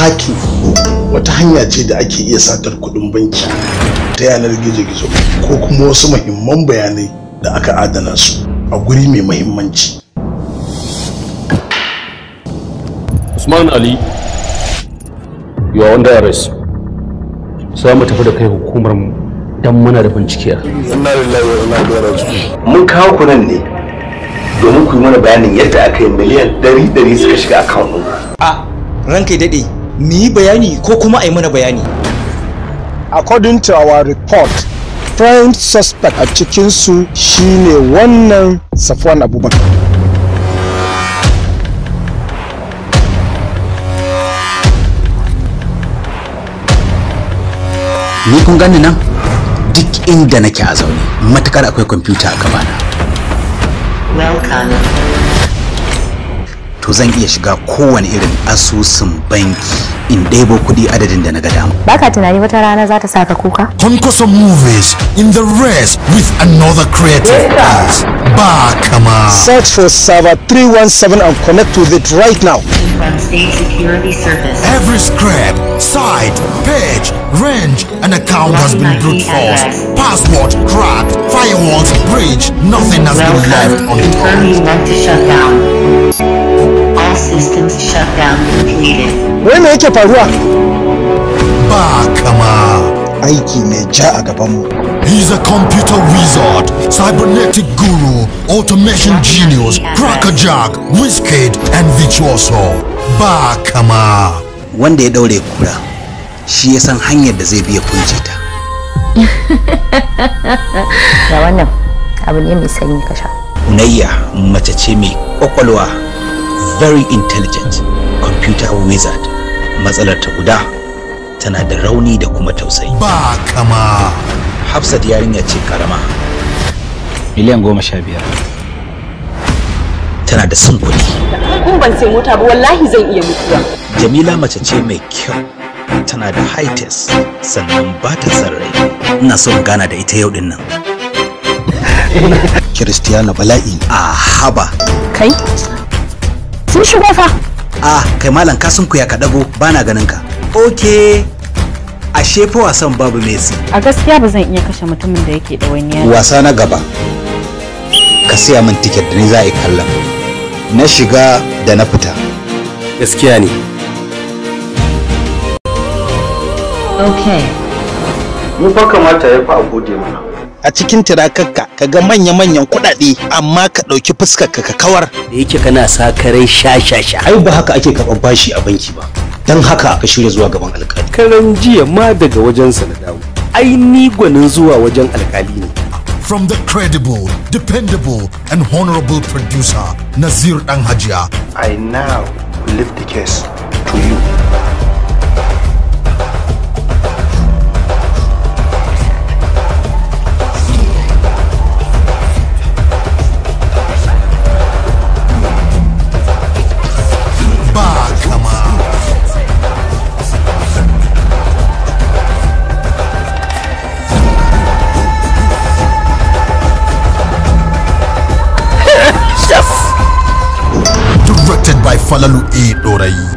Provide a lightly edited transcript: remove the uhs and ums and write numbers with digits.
Hacking wata hanya ce da ake iya satar kuɗin banki ta yanar gizo-gizo ko kuma wasu muhimman bayanai da aka adana su a guri mai muhimmanci. Usman Ali, you are under arrest. Za mu tafi da kai hukumar mu dan muna da bincike. Inna lillahi wa inna ilaihi raji'un. Mun kawo ku nan ne domin ku yi mana bayanin yadda aka yi miliyan 100 suka shiga account ɗin. A ranka daɗe, mu yi bayani ko kuma a yi mana bayani. According to our report, prime suspect a cikinsu shine wannan Safwan Abubakar. Ni kun gani nan duk inda nake a zaune matukar akwai kwamfuta a gabana. Welcome. To zan iya shiga kowane irin asusun banki in ɗebo kuɗi adadin da na ga dama. Baka tunani wata rana za ta saka kuka? Konkoso Movies in the race with another creative piece. Bakama. Search for server 317 and connect with it right now. From State Security Service. Every script, site, page, range, and account has been brute forced. Password cracked, firewalls breached, nothing has been left Confirm you untouched. want to shut down. All systems shut down completed. Wai me yake faruwa? Bakama. Aiki mai ja a gabanmu. He's a computer wizard, cybernetic guru, automation genius, crackerjack, wizkid, and virtuoso. Bakama. Wanda ya daure kura shi ya san hanyar da zai biya kunce ta. Ga wannan abu ne mai sanyi ka sha. Unayya mace ce mai kwakwalwa, very intelligent computer wizard. Matsalar ta guda tana da rauni da kuma tausayi. Bakama. Hafsat yarinya ce karama. Miliyan 15. Tana da son kuɗi. In ban sai mota ba wallahi zan iya mutuwa. Jamila mace ce mai kyau. Tana da high taste sannan ba ta son rai. Ina so in gana da ita yau din nan. Kiristiyana bala'i. A haba. Kai? Sun shigo fa. Ah, kai malam ka sunkuya ka dago bana ganin ka. Okay. Ashe fa wasan babu Messi. A gaskiya ba zan iya kashe mutumin da yake ɗawainiya. Wasa na gaba. Ka siya min tiket da ni za a yi kallon. Na shiga da na fita. Gaskiya ne. Okay. Mu fa kamata ya fa a gode mana. A cikin tirakarka ka ga manya-manyan kuɗaɗe amma ka ɗauki fuskarka ka kawar. Da yake kana sakarai sha sha sha. Ai ba haka ake karɓar bashi a banki ba. Don haka ka shirya zuwa gaban alkali. Karan jiya ma daga wajensa na dawo. Ai ni gwanin zuwa wajen alkali ne. From the credible, dependable, and honorable producer Nazir Danghajia. I now leave the case to you. Bakama. Directed by Falalu A. Dorai.